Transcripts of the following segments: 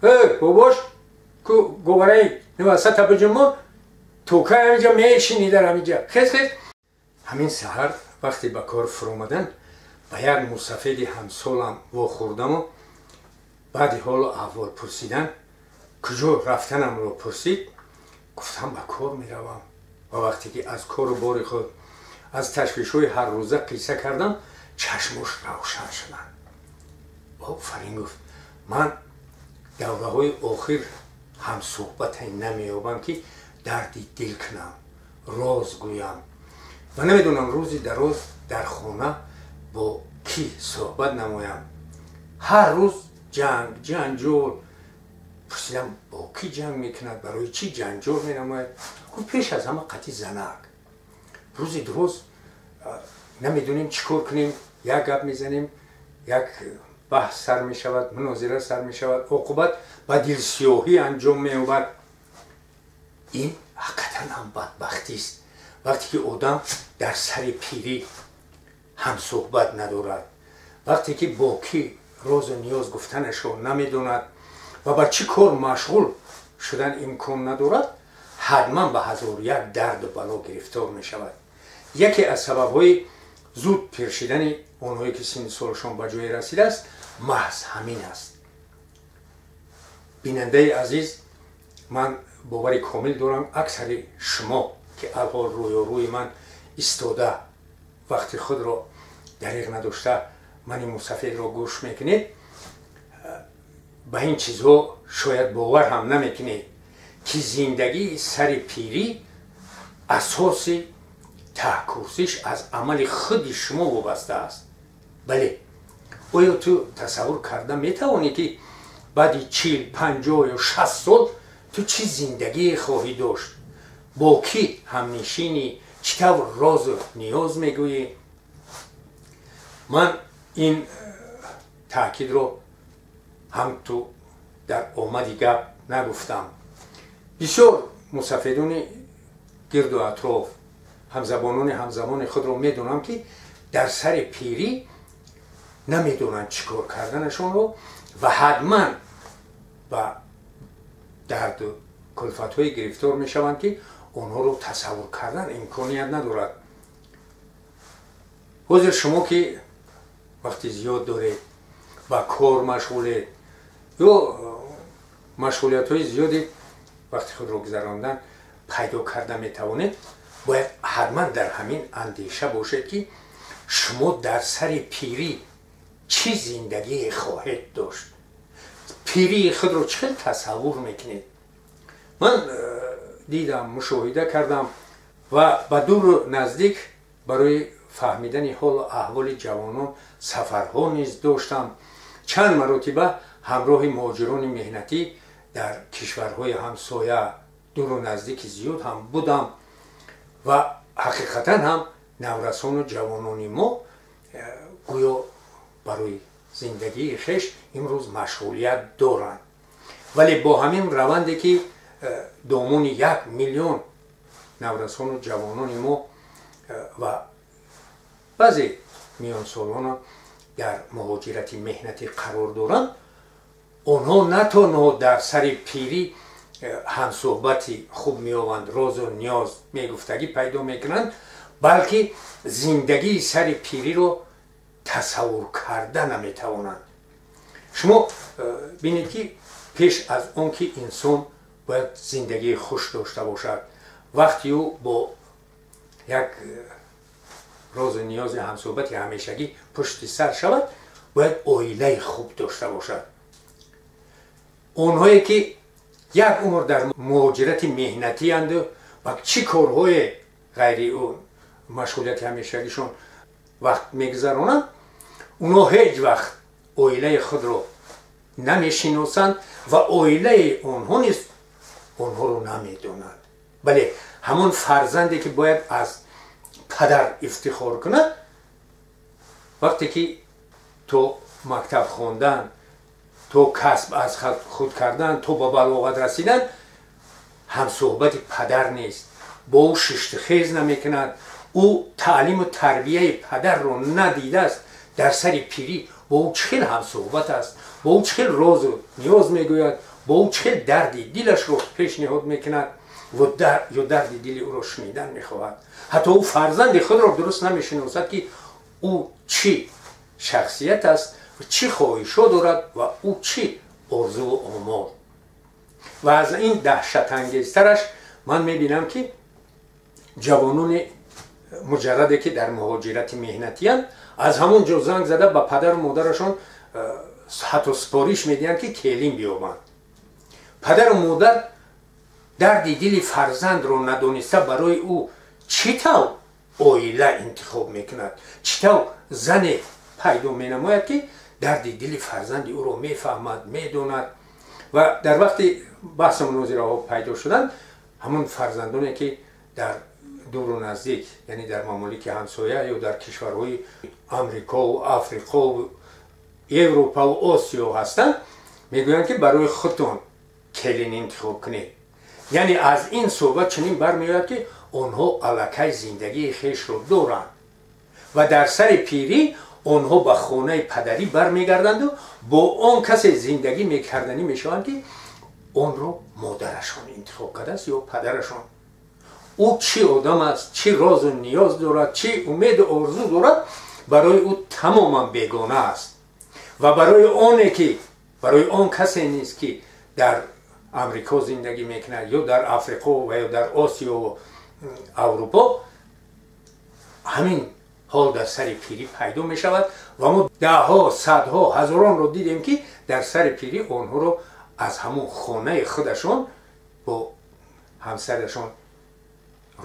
Эй, бобош, ку говараи васата биҷумо, то кай ҳамиҷа мешинӣ дар ҳамиҷа? Хез, хез. Ҳамин саҳар вақте ба кор фуромадан, ба як мусафеди ҳамсолам вохӯрдаму баъди ҳолу аҳвол пурсидан, куҷо рафтанамро пурсид. Гуфтам, ба кор меравам. Ва вақте ки аз кору бори худ, аз ташвишҳои ҳаррӯза қисса кардам, чашмош равшан шуданд. Офарин, гуфт, ман давраҳои охир ҳамсӯҳбате намеёбам, ки дарди дил кунам, роз гӯям, ва намедонам рӯзи дароз дар хона бо кӣ суҳбат намоям. Ҳар рӯз ҷанг, ҷанҷол. Пурсидам, бо кӣ ҷанг мекунад, барои чӣ ҷанҷол менамояд? Гуфт, пеш аз ҳама қати занак. Рӯзи дуроз намедонем чӣ кор кунем, як гап мезанем, як баҳс сар мешавад, мунозира сар мешавад, оқубат ба дилсиёҳӣ анҷом меёбад. Ин ҳақиқатан ҳам бадбахтист, вақте ки одам дар сари пирӣ ҳамсӯҳбат надорад, вақте ки бо кӣ розу ниёз гуфтанашро намедонад ва ба чӣ кор машғул шудан имкон надорад, ҳатман ба ҳазору як дарду бало гирифтор мешавад. Яке аз сабабҳои зуд пиршидани онҳое, ки синни солашон ба ҷое расидааст, маҳз ҳамин аст. Бинандаи азиз, ман бовари комил дорам, аксари шумо, ки алҳол рӯёрӯи ман истода, вақти худро дариғ надошта мани мусафедро гӯш мекунед, ба ин чизҳо шояд бовар ҳам намекунед, ки зиндагии сари пирӣ асоси таҳкурсиш аз амали худи шумо вобаста аст. Бале, оё ту тасаввур карда метавонӣ, ки баъди 40, 50 ё 60 сол ту чӣ зиндагие хоҳӣ дошт, бо кӣ ҳамнишинӣ, чӣ тавр розу ниёз мегӯӣ? Ман ин таъкидро ҳам ту дар омади гап нагуфтам. Бисёр мусафедони гирду атроф, ҳамзабонони ҳамзамони худро медонам, ки дар сари пирӣ намедонанд чӣ кор карданашонро ва ҳатман ба дарду кулфатҳое гирифтор мешаванд, ки онҳоро тасаввур кардан имконият надорад. Ҳозир шумо, ки вақти зиёд доред, ба кор машғулед ё машғулиятҳои зиёде вақти худро гузарондан пайдо карда метавонед, бояд ҳатман дар ҳамин андеша бошед, ки шумо дар сари пирӣ чӣ зиндагие хоҳед дошт, пирии худро чӣ хел тасаввур мекунед. Ман дидам, мушоҳида кардам ва ба дуру наздик барои фаҳмидани ҳолу аҳволи ҷавонон сафарҳо низ доштам. Чанд маротиба ҳамроҳи муҳоҷирони меҳнатӣ дар кишварҳои ҳамсоя, дуру наздики зиёд ҳам будам ва ҳақиқатан ҳам наврасону ҷавонони мо гӯё барои зиндагии хеш имрӯз машғулият доранд, вале бо ҳамин раванде, ки домони 1 миллион наврасону ҷавонони мо ва баъзе миёнсолона дар муҳоҷирати меҳнатӣ қарор доранд, онҳо на танҳо дар сари пирӣ ҳамсӯҳбати хуб меёбанд, розу ниёз мегуфтагӣ пайдо мекунанд, балки зиндагии сари пириро тасаввур карда наметавонанд. Шумо бинед, ки пеш аз он ки инсон бояд зиндагии хуш дошта бошад, вақти ӯ бо як розу ниёзи ҳамсӯҳбати ҳамешагӣ пушти сар шавад, бояд оилаи хуб дошта бошад. Онҳое, ки як умр дар муҳоҷирати меҳнатианду ва чӣ корҳое ғайри машғулияти ҳамешагишон вақт мегузаронанд, онҳо ҳеҷ вақт оилаи худро намешиносанд ва оилаи онҳо низ онҳоро намедонанд. Бале, ҳамон фарзанде, ки бояд аз падар ифтихор кунад, вақте ки то мактаб хондан, то касб аз худ кардан, то ба балоғат расидан ҳамсӯҳбати падар нест, бо ӯ шиштухез намекунад, ӯ таълиму тарбияи падарро надидааст, дар сари пирӣ бо ӯ чӣ хел ҳамсӯҳбат аст, бо ӯ чӣ хел розу ниёз мегӯяд, Бо ӯ чӣ хел дарди дилашро пешниҳод мекунад ва ё дарди дили ӯро шунидан мехоҳад. Ҳатто ӯ фарзанди худро дуруст намешиносад, ки ӯ чӣ шахсият аст ва чӣ хоҳишҳо дорад ва ӯ чӣ орзуву омол. Ва аз ин даҳшатангезтараш ман мебинам, ки ҷавонони муҷарраде, ки дар муҳоҷирати меҳнатиянд, аз ҳамон ҷо занг зада ба падару модарашон ҳатто супориш медиҳанд, ки келин биёбанд. Падару модар дарди дили фарзандро надониста барои ӯ чӣ тавр оила интихоб мекунад, чӣ тавр зане пайдо менамояд, ки дарди дили фарзанди ӯро мефаҳмад, медонад? Ва дар вақти баҳсу мунозираҳо пайдо шуданд, ҳамон фарзандоне, ки дар дуру наздик, яъне дар мамолики ҳамсоя ё дар кишварҳои Амрикову Африқову Европаву Осиё ҳастанд, мегӯянд, ки барои худтон келин интихоб кунед. Яъне аз ин суҳбат чунин бармеояд, ки онҳо аллакай зиндагии хешро доранд ва дар сари пирӣ онҳо ба хонаи падарӣ бармегарданду бо он касе зиндагӣ мекарданӣ мешаванд, ки онро модарашон интихоб кардааст ё падарашон. Ӯ чӣ одам аст, чӣ розу ниёз дорад, чӣ умеду орзу дорад, барои ӯ тамоман бегона аст. Ва барои оне ки барои он касе нест, ки дар Амрико зиндагӣ мекунад ё дар Африқо ва ё дар Осиёву Аврупо, ҳамин ҳол дар сари пирӣ пайдо мешавад. Ва мо даҳҳо, садҳо, ҳазоронро дидем, ки дар сари пирӣ онҳоро аз ҳамон хонаи худашон бо ҳамсарашон,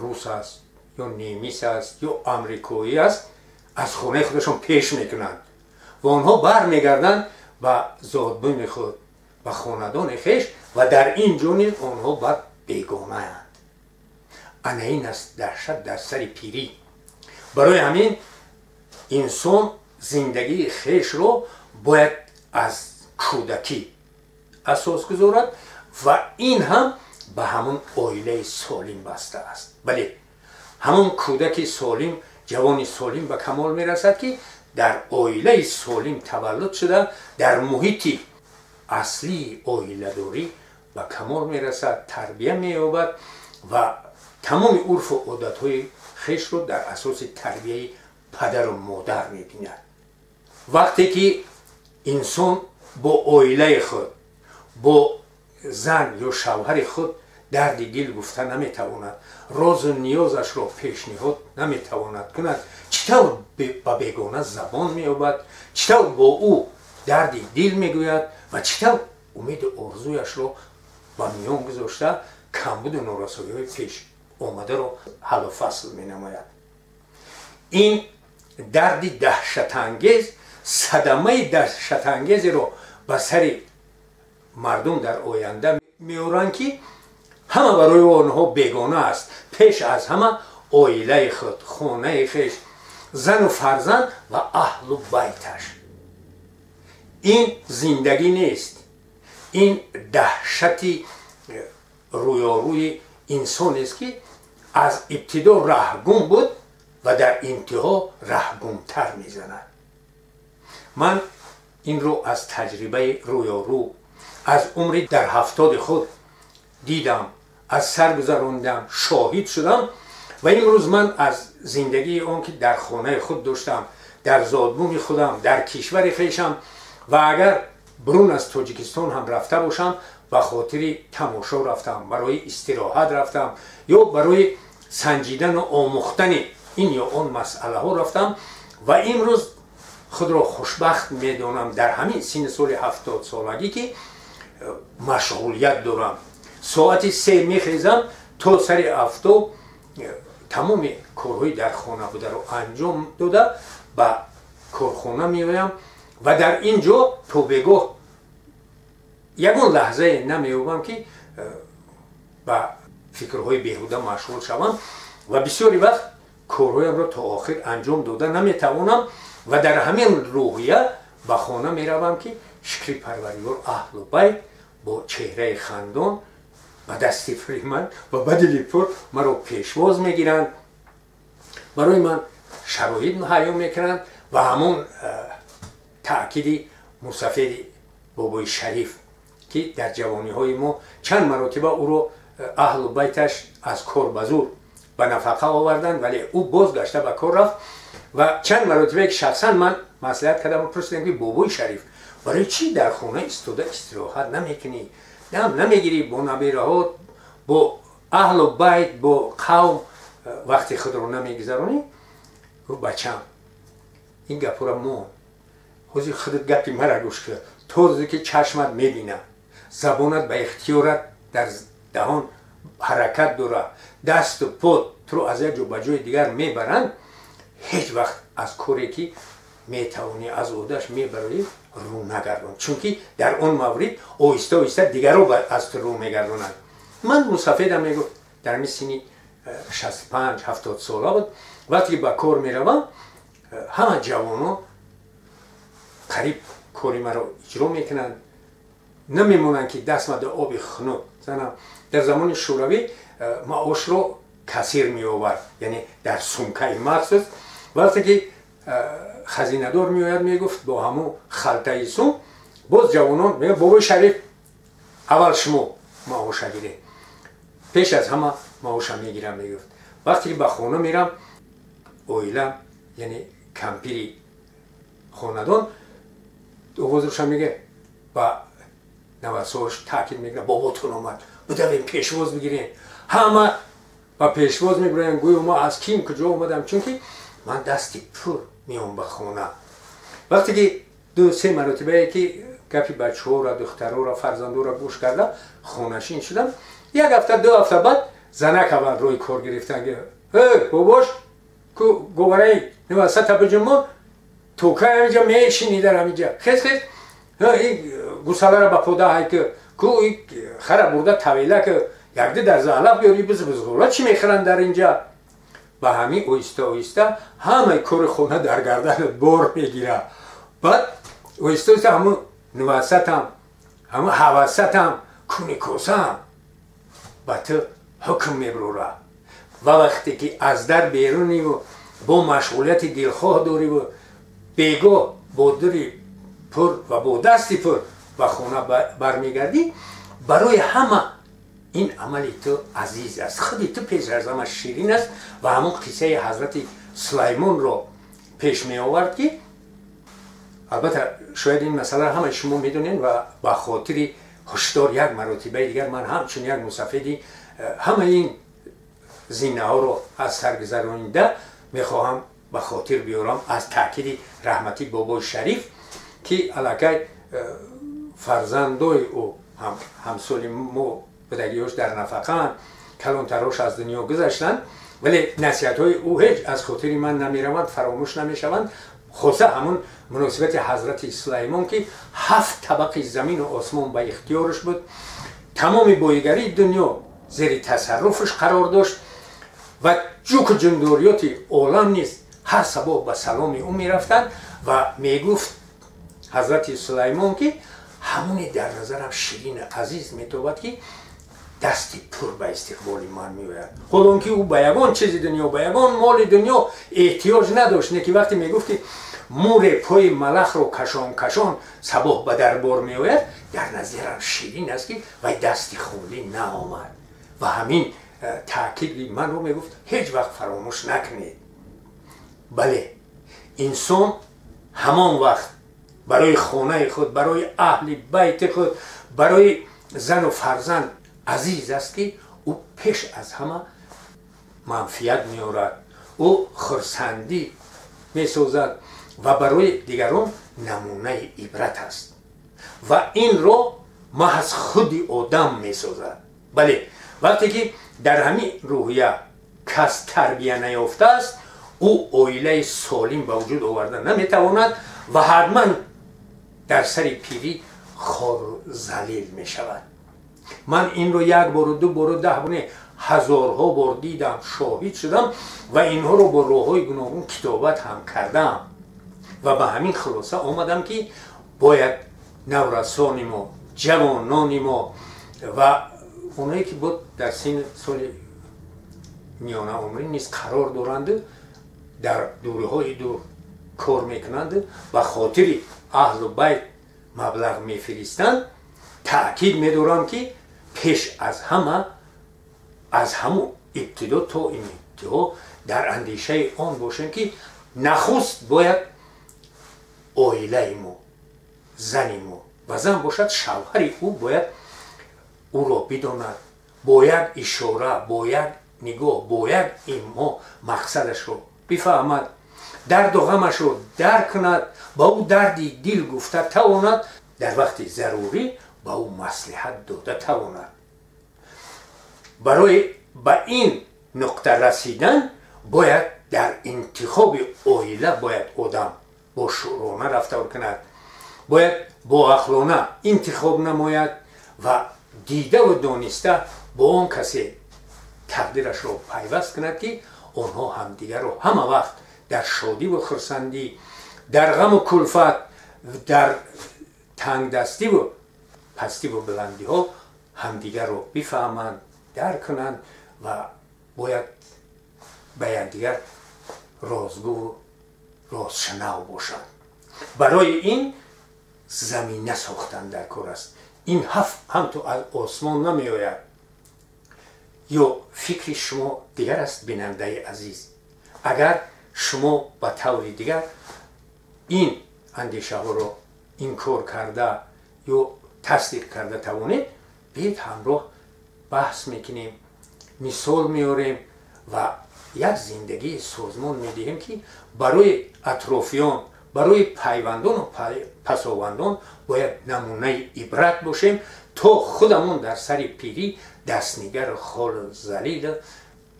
рус аст ё немис аст ё амрикоӣ аст, аз хонаи худашон пеш мекунанд ва онҳо бармегарданд ба зодбуми худ, ба хонадони хеш, ва дар ин ҷо низ онҳо бад бегонаанд. Ана ин аст даҳшат дар сари пирӣ. Барои ҳамин инсон зиндагии хешро бояд аз кӯдакӣ асос гузорад ва ин ҳам ба ҳамон оилаи солим баста аст. Бале, ҳамон кӯдаки солим, ҷавони солим ба камол мерасад, ки дар оилаи солим таваллуд шуда, дар муҳити аслии оиладорӣ ба камол мерасад, тарбия меёбад ва тамоми урфу одатҳои хешро дар асоси тарбияи падару модар мебинад. Вақте ки инсон бо оилаи худ, бо зан ё шавҳари худ дарди дил гуфта наметавонад, розу ниёзашро пешниҳод наметавонад кунад, чӣ тавр ба бегона забон меёбад, чӣ тавр бо ӯ дарди дил мегӯяд ва чӣ тавр умеду орзуяшро ба миён гузошта, камбуду норасоиҳои пеш омадаро ҳаллу фасл менамояд? Ин дарди даҳшатангез садамаи даҳшатангезеро ба сари мардум дар оянда меоранд, ки ҳама барои онҳо бегона аст, пеш аз ҳама оилаи худ, хонаи хеш, зану фарзанд ва аҳлу байташ. Ин зиндагӣ нест, ин даҳшати рӯёрӯи инсонест, ки аз ибтидо раҳгум буд ва дар интиҳо раҳгумтар мезанад. Ман инро аз таҷрибаи рӯёрӯ, аз умри дар 70-и худ дидам, аз сар гузарондам, шоҳид шудам. Ва имрӯз ман аз зиндагии он, ки дар хонаи худ доштам, дар зодбуми худам, дар кишвари хешам, ва агар берун аз Тоҷикистон ҳам рафта бошам, ба хотири тамошо рафтам, барои истироҳат рафтам ё барои санҷидану омӯхтани ин ё он масъалаҳо рафтам, ва имрӯз худро хушбахт медонам дар ҳамин синни соли 70-солагӣ, ки машғулият дорам. Соати 3 мехезам, то сари афтоб тамоми корҳои дар хона бударо анҷом дода, ба корхона меоям ва дар ин ҷо то бегоҳ ягон лаҳзае намеёбам, ки ба фикрҳои беҳуда машғул шавам, ва бисёри вақт корҳоямро то охир анҷом дода наметавонам ва дар ҳамин рӯҳия ба хона меравам, ки шукри Парвардигор, аҳлу байт бо чеҳраи хандон, ба дасти пури ман ва ба дили пур маро пешвоз мегиранд, барои ман шароит муҳайё мекунанд. Ва ҳамон таъкиди мусафеди бобои Шариф ки дар ҷавониҳои мо чанд маротиба ӯро аҳлу байташ аз кор ба зур ба нафақа оварданд, вале ӯ бозгашта ба кор рафт. Ва чанд маротибае ки шахсан ман маслиҳат кардам, пурсидам ки бобои Шариф, барои чӣ дар хона истода истироҳат намекунӣ, дам намегирӣ, бо набираҳо, бо аҳлу байт, бо қавм вақти худро намегузаронӣ? Гуфт: бачам, ин гапҳоро мо ҳозир худат гапи мара гӯш кар. То рӯзе ки чашмат мебина, забонат ба ихтиёрат дар даҳон ҳаракат дора, дасту по туро аз як ҷо ба ҷои дигар мебаранд, ҳеҷ вақт аз коре ки метавонӣ аз ӯҳдаш мебароӣ рӯ нагардон, чунки дар он маврид оҳиста оҳиста дигарро аз ту рӯ мегардонанд. Ман мусафедам мегуфт, дар ҳамин синни 65-70 сола буд, вақте ки ба кор меравам, ҳама ҷавонон қариб кори маро иҷро мекунанд, намемонанд ки даст ма оби хунук занам. Дар замони Шӯравӣ маошро кассир меовард, яъне дар сумкаи махсус. Вақте ки хазинадор меояд, мегуфт, бо ҳамун халтаи сум, боз ҷавонон мегӯяд: бобои Шариф, аввал шумо маоша гиред, пеш аз ҳама маоша мегирам, мегуфт. Вақте ки ба хона мерам, оила, яъне кампири хонадон овозроша мега, ба навасош таъкид мекунад: боботон омад, бидавем пешвоз бигирем. Ҳама ба пешвоз мебироянд, гӯё мо аз ким куҷо омадам, чунки ман дасти пур меом ба хона. Вақте ки ду се маротибае ки гапи бачаҳоро, духтарора, фарзандоро гӯш карда хонашин шудам, як ҳафта, 2 ҳафта баъд занак аввал рӯи кор гирифтан: бобош ку, говараи навасата биҷумон, то кай ҳамиҷа мешинӣ? Дар ҳамиҷа хез, хез, гусалара ба пода ҳай ку, хара бурда тавела ку, якди дар заалаф биёри, биз бизғола чӣ мехӯранд дар инҷа? Ба ҳамин оҳиста оҳиста ҳамаи кори хона дар гарданат бор мегирад. Баъд оҳиста оҳиста ҳамун нувасатам, ҳамун ҳавасатам, куни косаам ба ту ҳукм мебурора. Ва вақте ки аз дар беруниву бо машғулияти дилхоҳ дориву бегоҳ бо дури пур ва бо дасти пур ба хона бармегардӣ, барои ҳама ин амали ту азиз аст, худи ту пеш аз ҳама ширин аст. Ва ҳамон қиссаи ҳазрати Сулаймонро пеш меовард, ки албатта шояд ин масъаларо ҳамаи шумо медонед, ва ба хотири ҳушдор як маротибаи дигар ман ҳамчун як мусафиди ҳамаи ин зинаҳоро аз саргузаронида мехоҳам ба хотир биёрам аз таъкиди раҳматӣ бобои Шариф, ки аллакай фарзандои ӯ ҳамсоли мо будагиҳош дар нафақаанд, калонтарош аз дунё гузаштанд, вале насиҳатҳои ӯ ҳеҷ аз хотири ман намераванд, фаромӯш намешаванд. Хоса ҳамун муносибати ҳазрати Сулаймон, ки ҳафт табақи замину осмон ба ихтиёраш буд, тамоми боигарии дунё зери тасарруфаш қарор дошт ва ҷуку ҷундориёти олам низ ҳар сабоҳ ба саломи ӯ мерафтанд. Ва мегуфт ҳазрати Сулаймон, ки ҳамоне дар назарам ширину азиз метобад, ки дасти пур ба истиқболи ман меояд. Ҳол он ки ӯ ба ягон чизи дунё, ба ягон моли дунё эҳтиёҷ надошт, не ки вақте мегуфт, ки муре пои малахро кашон кашон сабоҳ ба дарбор меояд, дар назарам ширин аст, ки вай дасти холӣ наомад. Ва ҳамин таъкиди манро мегуфт, ҳеҷ вақт фаромӯш накунед. Бале, инсон ҳамон вақт барои хонаи худ, барои аҳли байти худ, барои зану фарзанд азиз аст, ки ӯ пеш аз ҳама манфиат меорад, ӯ хурсандӣ месозад ва барои дигарон намунаи ибрат аст, ва инро маҳз худи одам месозад. Бале, вақте ки дар ҳамин рӯҳия кас тарбия наёфтааст, ӯ оилаи солим ба вуҷуд оварда наметавонад ва ҳатман дар сари пирӣ хору залил мешавад. Ман инро як бору ду бору 10 бор не, ҳазорҳо бор дидам, шоҳид шудам ва инҳоро бо роҳҳои гуногун китобат ҳам кардам ва ба ҳамин хулоса омадам, ки бояд наврасони мо, ҷавонони мо ва оное ки буд дар синни соли миёнаумрӣ низ қарор доранду дар дуриҳои дур кор мекунанд, ба хотири аҳлу байт маблағ мефиристанд. Таъкид медорам, ки пеш аз ҳама, аз ҳамун ибтидо то ин интиҳо дар андешаи он бошем, ки нахуст бояд оилаи мо, зани мо ва зан бошад, шавҳари ӯ бояд ӯро бидонад, бо як ишора, бо як нигоҳ, бо як имо мақсадашро бифаҳмад, дарду ғамашро дарк кунад, ба ӯ дарди дил гуфта тавонад, дар вақти зарурӣ ба ӯ маслиҳат дода тавонад. Барои ба ин нуқта расидан бояд дар интихоби оила бояд одам бошуурона рафтор кунад, бояд боақлона интихоб намояд ва дидаву дониста бо он касе тақдирашро пайваст кунад, ки онҳо ҳамдигарро ҳама вақт дар шодиву хурсандӣ, дар ғаму кулфат, дар тангдастиву пастиву баландиҳо ҳамдигарро бифаҳманд, дарк кунанд ва бояд ба якдигар розгӯву розшанав бошанд. Барои ин замина сохтан дар кор аст. Ин ҳафт ҳамту аз осмон намеояд. Ё фикри шумо дигар аст, бинандаи азиз? Агар шумо ба таври дигар ин андешаҳоро инкор карда ё тасдиқ карда тавонед, биед, ҳамроҳ баҳс мекунем, мисол меорем ва як зиндагии созмон медиҳем, ки барои атрофиён, барои пайвандону пасовандон бояд намунаи ибрат бошем, то худамон дар сари пирӣ дастнигару хору залилу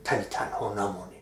тани танҳо намонем.